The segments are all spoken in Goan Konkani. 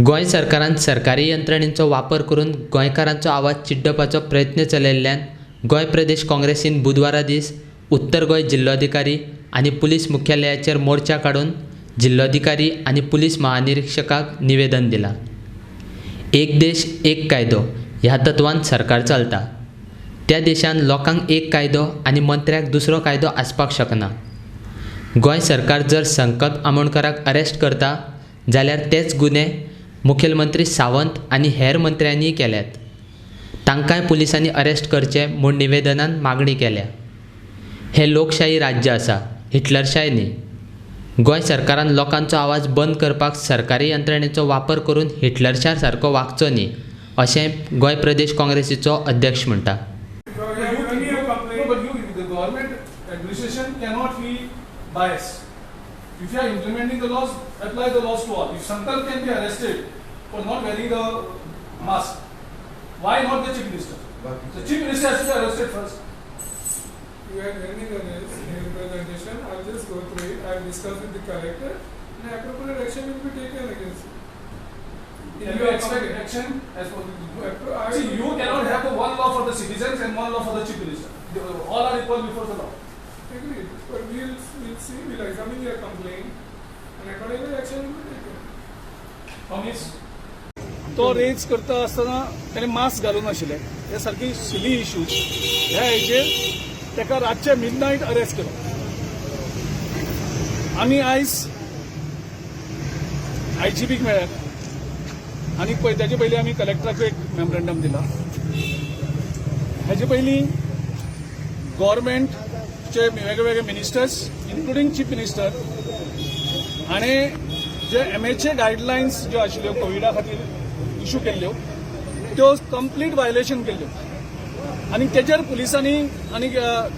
गोंय सरकारान सरकारी यंत्रणेचो वापर करून गोंयकारांचो आवाज चिड्डपाचो प्रयत्न चलयल्ल्यान गोंय प्रदेश काँग्रेसीन बुधवारा दीस उत्तर गोंय जिल्लोधिकारी आनी पुलीस मुख्यालयाचेर मोर्चा काडून जिल्लोधिकारी आनी पुलीस महानिरिक्षकाक निवेदन दिलां. एक देश एक कायदो ह्या तत्वान सरकार चलता. त्या देशान लोकांक एक कायदो आनी मंत्र्याक दुसरो कायदो आसपाक शकना. गोंय सरकार जर संकल्प आमोणकराक अरेस्ट करता जाल्यार तेच गुन्हे मुखेलमंत्री सावंत आनी हेर मंत्र्यांनीय केल्यात. तांकांय पुलिसांनी अरेस्ट करचे म्हूण निवेदनान मागणी केल्या. हें लोकशाही राज्य आसा, हिटलरशाय न्ही. गोंय सरकारान लोकांचो आवाज बंद करपाक सरकारी यंत्रणेचो वापर करून हिटलरशाय सारको वागचो न्ही, अशें गोंय प्रदेश काँग्रेसीचो अध्यक्ष म्हणटा. No, but you, the government administration cannot be biased. If you are implementing the laws, apply the laws to all. If Sankalp can be arrested for not wearing the mask, why not the chief minister? The chief minister has to be arrested first. You are sending the representation. I'll just go through it. I'll discuss with the collector, and appropriate action will be taken against it. Can you expect action as for I See, you cannot have the one law for the citizens and one law for the chief minister. All are equal before the law. Agreed. But we'll see. We'll examine your complaint, and accordingly action will be taken. Promise. तो रेज करता आसतना ताणें मास्क घालून नाशिल्लें. हे सारकी सिली इश्यूज. ह्या हेजेर ताका रातचे मिड नायट अरेस्ट केलो. आमी आयज आयजीपीक मेळ्ळ्यात आनी पळय, ताचे पयलीं आमी कलेक्टराक एक मेमोरंडम दिला. हेजे पयलीं गव्हर्मेंटचे वेगळे वेगळे मिनिस्टर्स, इन्क्लुडींग चीफ मिनिस्टर, हाणें जे एमएचए गायडलायन्स ज्यो आशिल्ल्यो, कोविडा खातीर इशू केल्ल्यो, त्यो कंप्लीट व्हायलेशन केल्ल्यो आनी तेजेर पुलिसांनी आनी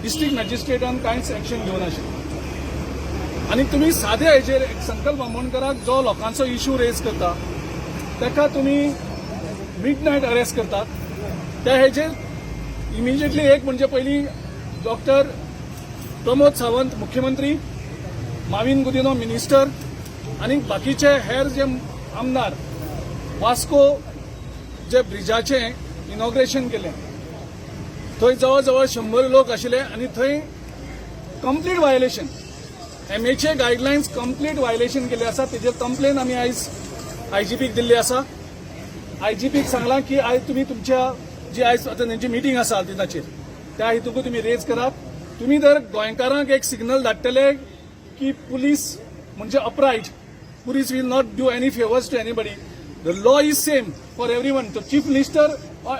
डिस्ट्रिक्ट मॅजिस्ट्रेटान कांयच एक्शन घेवनाशिल्लें. आनी तुमी सादे हेजेर, एक संकल्प आमोणकराक जो लोकांचो इशू रेज करता, ताका तुमी मिड नायट अरेस्ट करतात. त्या हेजेर इमिजिएटली एक म्हणजे पयलीं डॉक्टर प्रमोद सावंत मुख्यमंत्री, माविन गुदिनो मिनिस्टर आनी बाकीचे हेर जे आमदार, वास्को जे ब्रिजाचें इनॉग्रेशन केलें, थंय जवळ जवळ 100 लोक आशिल्ले आनी थंय complete violation, MHA guidelines complete violation केल्ले आसा. तेजेर कंप्लेन आमी आयज आयजीपीक दिल्ली आसा. आयजीपीक सांगलां की आयज तुमी तुमच्या जी आयज आतां तेंची मिटींग आसा दिनाचेर, त्या हितून तुमी रेज करात. तुमी जर गोंयकारांक एक सिग्नल धाडटले की पुलीस म्हणजे upright, police will not do any favours to anybody, the law is same for everyone, the chief minister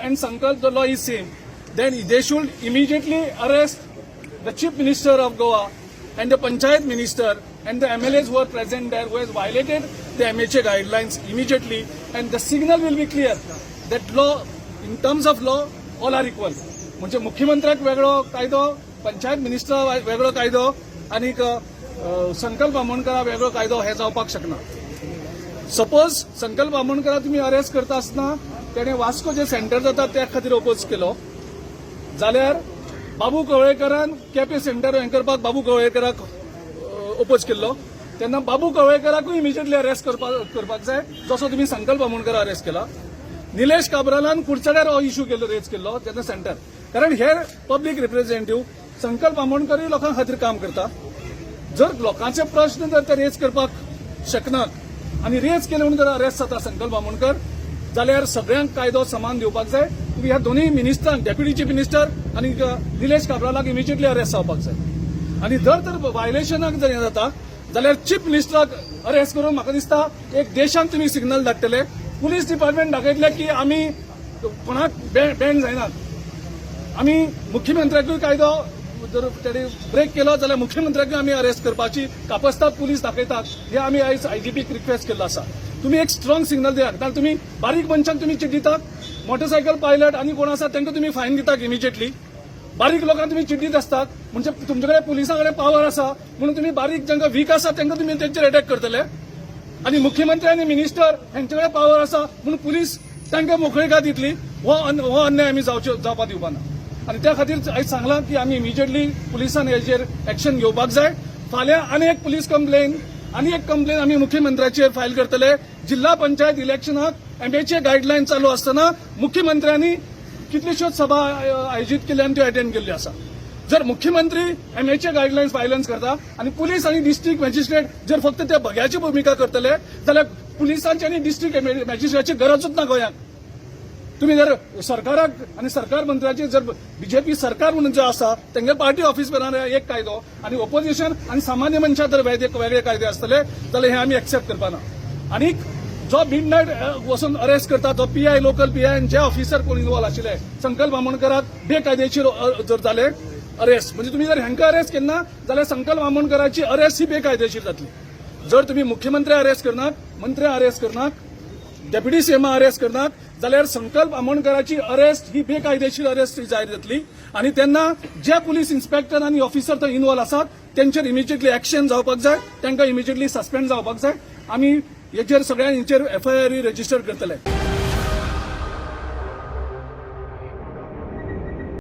and Sankalp, the law is same, then they should immediately arrest the chief minister of Goa and the panchayat minister and the MLAs who are present there, who has violated the MHA guidelines, immediately, and the signal will be clear that law, in terms of law, all are equal. म्हणजे मुख्यमंत्र्याक वेगळो कायदो, पंचायत मिनिस्टर वेगळो कायदो आनीक संकल्प आमोणकरा वेगळो कायदो, हे जावपाक शकना. सपोज संकल्प आमोणकरा तुमी अरेस्ट करता आसतना तेणे वास्को जे सेंटर जाता त्या खातीर ओपोज केलो, जाल्यार बाबू कवळेकरान केपे सेंटर हें करपाक बाबू कवळेकराक ओपोज केल्लो, तेन्ना बाबू कवळेकराकूय इमिजिएटली अरेस्ट करपाक जाय, जसो तुमी संकल्प आमोणकर अरेस्ट केला. निलेश काब्रालान कुडचड्यार हो इशू केल्लो, रेज केल्लो तेन्ना सेंटर, कारण हे पब्लीक रिप्रेझेंटेटिव्ह संकल्प आमोणकरूय लोकां खातीर काम करता. जर लोकांचे प्रश्न जर ते रेज करपाक शकनात आनी रेज केले म्हणून जर अरेस्ट जाता संकल्प आमोणकर, जाल्यार सगळ्यांक कायदो समान दिवपाक जाय. तुमी ह्या दोनूय मिनिस्टरांक, डेप्युटी चीफ मिनिस्टर आनी निलेश काब्रालाक इमिजिएटली अरेस्ट जावपाक जाय. आनी जर तर व्हायलेशनाक जर हें जाता जाल्यार चीफ मिनिस्टराक अरेस्ट करून म्हाका दिसता एक देशांत तुमी सिग्नल धाडटले. पुलीस डिपार्टमेंट दाखयतले की आमी कोणाक बँड जायनात. आमी मुख्यमंत्र्याकूय कायदो जर तेणी ब्रेक केलो जाल्यार मुख्यमंत्र्याकूय आमी अरेस्ट करपाची कापस्ताद पुलीस दाखयतात, हे आमी आयज आयजीपीक रिक्वेस्ट केल्लो आसा. तुमी एक स्ट्रॉंग सिग्नल दियात, कारण तुमी बारीक मनशांक तुमी चिड्डितात. मोटरसायकल पायलट आनी कोण आसा तांकां तुमी फायन दितात इमिजिएटली. बारीक लोकांक तुमी चिड्डीत आसतात. म्हणजे तुमचे कडेन, पुलिसां कडेन पावर आसा म्हणून तुमी बारीक जांकां वीक आसा तांकां तुमी तेंचेर अटॅक करतले आनी मुख्यमंत्री आनी मिनिस्टर हेंचे कडेन पावर आसा म्हणून पुलीस तांकां मोकळीका दितली. हो अन्याय आमी जावपाक दिवपा ना. आनी त्या खातीर आयज सांगलां की आमी इमिजिएटली पुलिसान हेजेर एक्शन घेवपाक जाय. फाल्यां आनी एक पुलीस कंप्लेन, आनी एक कंप्लेन आमी मुख्यमंत्र्याचेर फायल करतले. जिल्हा पंचायत इलेक्शनाक एमएचए गायडलायन चालू आसतना मुख्यमंत्र्यांनी कितल्योश्योच सभा आयोजीत केल्यो आनी त्यो अटेंड केल्ल्यो आसा. जर मुख्यमंत्री एमएचए गायडलायन्स व्हायलन्स करता आनी पुलीस आनी डिस्ट्रिक्ट मॅजिस्ट्रेट जर फक्त त्या बग्याची भुमिका करतले जाल्यार पुलिसांची आनी डिस्ट्रिक्ट मॅजिस्ट्रेटाची गरजूच ना गोंयांत. तुम्ही जर सरकाराक आनी सरकार मंत्र्याची जर बीजेपी सरकार म्हणून जे आसा तेंगे पार्टी ऑफिस मेरेन एक कायदो आनी ओपोजिशन आनी सामान्य मनशां जर वेगळे वेगळे कायदे आसतले जाल्यार हे आमी एक्सेप्ट करपा ना. आनी जो मिड नायट वचून अरेस्ट करता तो पीआय, लोकल पीआय आनी जे ऑफिसर कोण इन्वॉल्व आशिल्ले संकल्प आमोणकराक बेकायदेशीर जर जाले अरेस्ट, म्हणजे तुम्ही जर हांकां अरेस्ट केन्ना जाल्यार संकल्प आमोणकराची अरेस्ट ही बेकायदेशीर जातली. जर तुम्ही मुख्यमंत्री अरेस्ट करनात, मंत्री अरेस्ट करनात, डेप्युटी सीएम अरेस्ट करनात जाल्यार संकल्प आमोणकराची अरेस्ट ही बेकायदेशीर अरेस्ट जाहीर जातली आनी तेन्ना जे पुलीस इन्स्पेक्टर आनी ऑफिसर थंय इन्वॉल्व आसात तेंचेर इमिजिएटली एक्शन जावपाक जाय, तांकां इमिजिएटली सस्पेंड जावपाक जाय. आमी हेचेर सगळ्या हेंचेर एफआयआर रजिस्टर करतले.